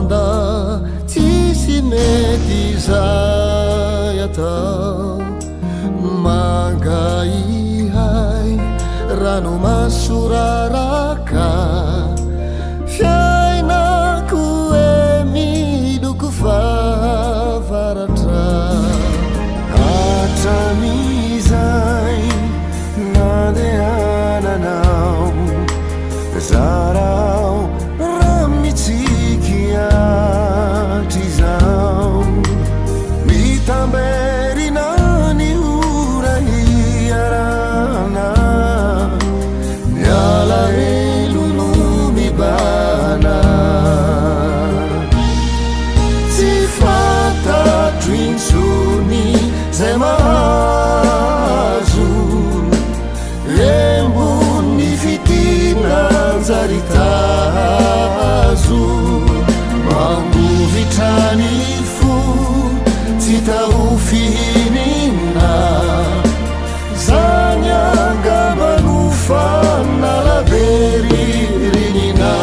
manda tsisy mety izay atao. Mangaihay ranomaso raraka fiainako e miloko fahavaratra. Hatramin'izay nandehananao, zarao raha mitsiky hatrizao. Mitamberina ny ora hiarahana, ny alahelo no mibahana. Tsy fantatro intsony zay mahazo, embon'ny fitia nanjary tazo. Mangovitra ny fo tsy hita ho fihinina, zany angamba no fanala be ririnina.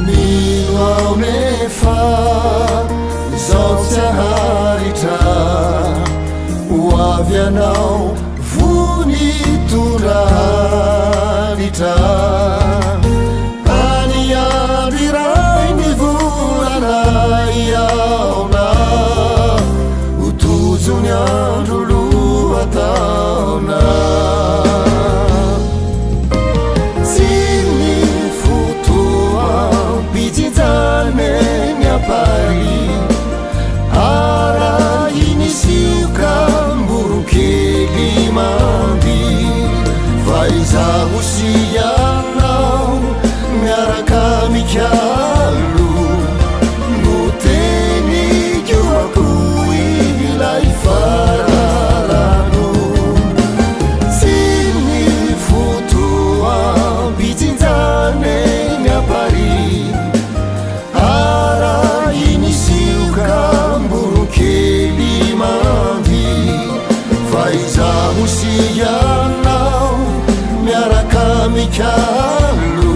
Mino aho nefa izao tsy haharitra, ho avy ianao vony hitondra hanitra. Any andro iray ny volana hihaona, ho tojo ny andro lohataona. Tsy ny fotoam-pijinjana eny am-parihy, arahiny siokam-boronkely mandihy, fa izaho sy ianao miaraka mikalo no teniko akoho ilay fararano. Tsy ny fotoam-pijinjana eny am-parihy, arahiny siokam-boronkely mandihy, fa izaho sy ianao miaraka mikalo.